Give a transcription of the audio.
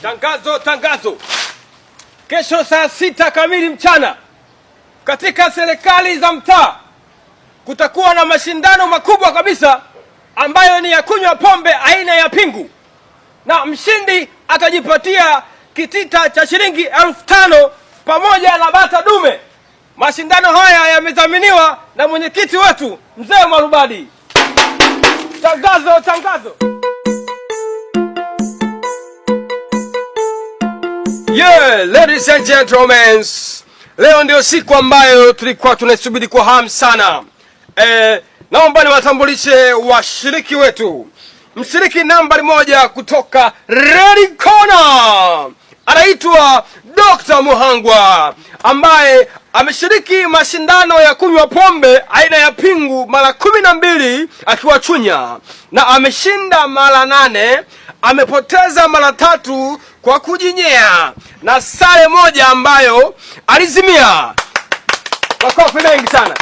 Tangazo, tangazo! Kesho saa 6 kamili mchana katika serikali za mtaa kutakuwa na mashindano makubwa kabisa ambayo ni ya kunywa pombe aina ya pingu, na mshindi atajipatia kitita cha shilingi 5,000 pamoja na bata dume. Mashindano haya yamedhaminiwa na mwenyekiti wetu Mzee Marubadi. Tangazo, tangazo! Yeah, ladies and gentlemen, leo ndio siku ambayo tulikuwa tunaisubiri kwa hamu sana. Naomba niwatambulishe washiriki wetu. Mshiriki nambari 1 kutoka Red Corner anaitwa Dr. Muhangwa ambaye ameshiriki mashindano ya kunywa pombe aina ya pingu mara 12 akiwa Chunya na ameshinda mara 8, amepoteza mara 3 kwa kujinyea na sare moja ambayo alizimia. Makofi mengi sana.